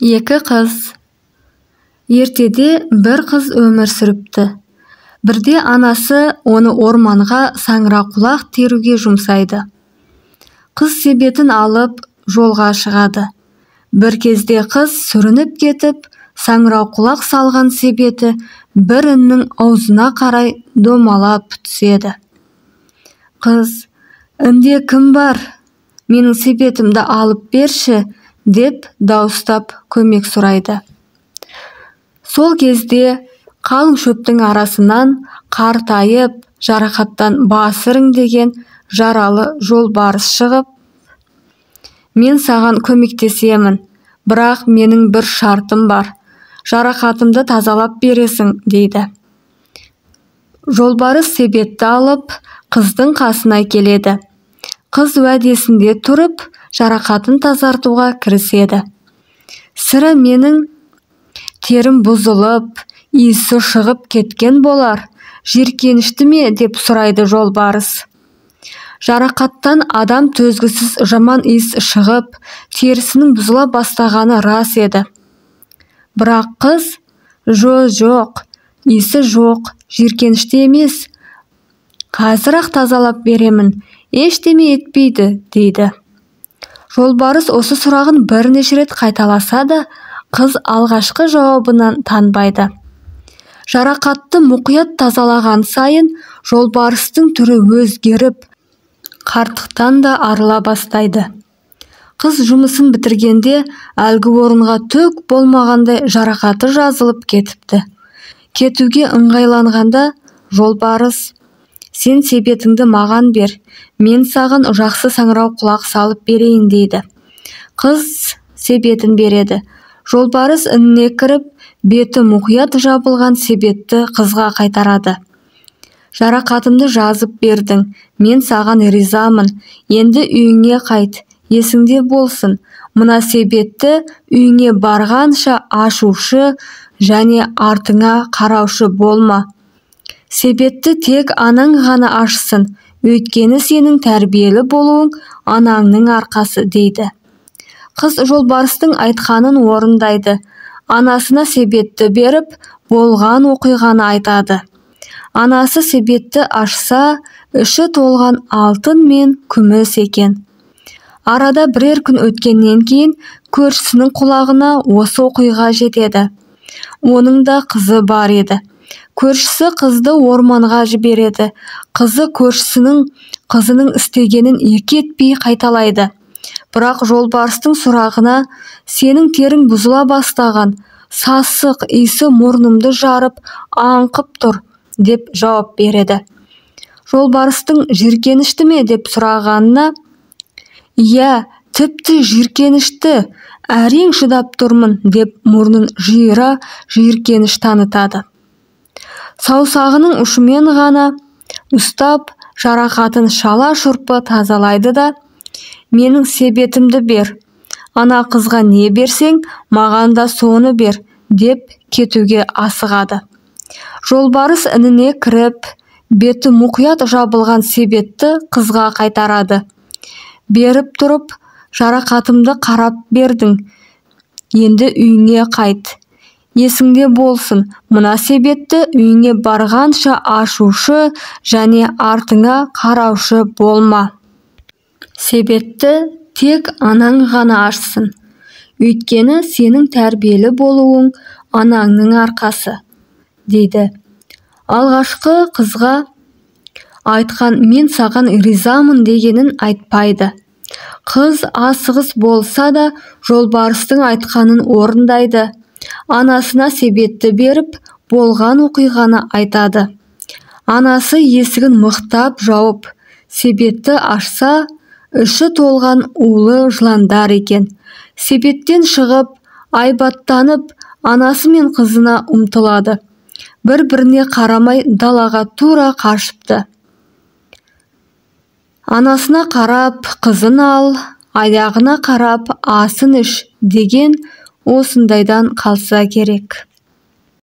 Екі қыз. Ертеде бір қыз өмір сүріпті. Бірде анасы оны орманға саңырауқұлақ теруге жұмсайды. Қыз себетін алып жолға шығады. Бір кезде қыз сүрініп кетіп, саңырауқұлақ салған себеті бір іннің аузына қарай домалап түседі. Қыз, "Інде кім бар? Менің себетімді алып берші", деп дауыстап көмек сұрайды. Сол кезде қалың шөптің арасынан қартайып, жарақаттан басы іріңдеген жаралы жолбарыс шығып, "Мен саған көмектесемін, бірақ менің бір шартым бар. Жарақатымды тазалап бересің", дейді. Жолбарыс себетті алып, қыздың қасына келеді. Қыз уәдесінде тұрып, жарақатын тазартуға кіріседі. "Сірә, менің терім бұзылып, иісі шығып кеткен болар, жиіркенішті ме?" деп сұрайды жолбарыс. Жарақаттан адам төзгісіз жаман иіс шығып, терісінің бұзыла бастағаны рас еді. Бірақ қыз, "Жо-жоқ, иісі жоқ, жиіркенішті емес. Қазір-ақ тазалап беремін, ештеме етпейді", дейді. Жолбарыс осы сұрағын бірнеше рет қайталаса да, қыз алғашқы жауабынан танбайды. Жарақатты мұқият тазалаған сайын жолбарыстың түрі өзгеріп, қарттықтан да арыла бастайды. Қыз жұмысын бітіргенде әлгі орынға түк болмағандай жарақаты жазылып кетіпті. Кетуге ыңғайланғанда жолбарыс, "Сен себетіңді маған бер, мен саған жақсы саңырауқұлақ салып берейін", дейді. Қыз себетін береді. Жолбарыс ініне кіріп, беті мұқият жабылған себетті қызға қайтарады. "Жарақатымды жазып бердің, мен саған ризамын. Енді үйіңе қайт, есіңде болсын, мына себетті үйіңе барғанша ашушы және артыңа қараушы болма. Себетті тек анаң ғана ашсын, өйткені сенің тәрбиелі болуың анаңның арқасы", дейді. Қыз жолбарыстың айтқанын орындайды. Анасына себетті беріп, болған оқиғаны айтады. Анасы себетті ашса, іші толған алтын мен күміс екен. Арада бірер күн өткеннен кейін көршісінің құлағына осы оқиға жетеді. Оның да қызы бар еді. Көршісі қызды орманға жібереді. Қызы көршісінің қызының істегенін екі етпей қайталайды. Бірақ жолбарыстың сұрағына, "Сенің терің бұзыла бастаған, сасық иісі мұрнымды жарып, аңқып тұр", деп жауап береді. Жолбарыстың жиіркенішті ме деп сұрағанына, "Иә, тіпті жиіркенішті, әрең шыдап тұрмын", деп мұрнын жиыра жиіркеніш танытады. Саусағының ұшымен ғана ұстап, жарақатын шала-шұрпы тазалайды да, "Менің себетімді бер, ана қызға не берсең, маған да соны бер", деп кетуге асығады. Жолбарыс ініне кіріп, беті мұқият жабылған себетті қызға қайтарады. "Беріп тұрып, жарақатымды қарап бердің, енді үйіңе қайт. Есіңде болсын, мына себетті үйіңе барғанша ашушы және артыңа қараушы болма. Себетті тек анаң ғана ашсын, өйткені сенің тәрбиелі болуың анаңның арқасы", дейді. Алғашқы қызға айтқан "мен саған ризамын" дегенін айтпайды. Қыз асығыс болса да жолбарыстың айтқанын орындайды. Анасына себетті беріп, болған оқиғаны айтады. Анасы есігін мықтап жауып, себетті ашса, іші толған улы жыландар екен. Себеттен шығып, айбаттанып, анасы мен қызына ұмтылады. Бір-біріне қарамай далаға тура қашыпты. Анасына қарап қызын ал, аяғына қарап асын іш деген осындайдан қалса керек.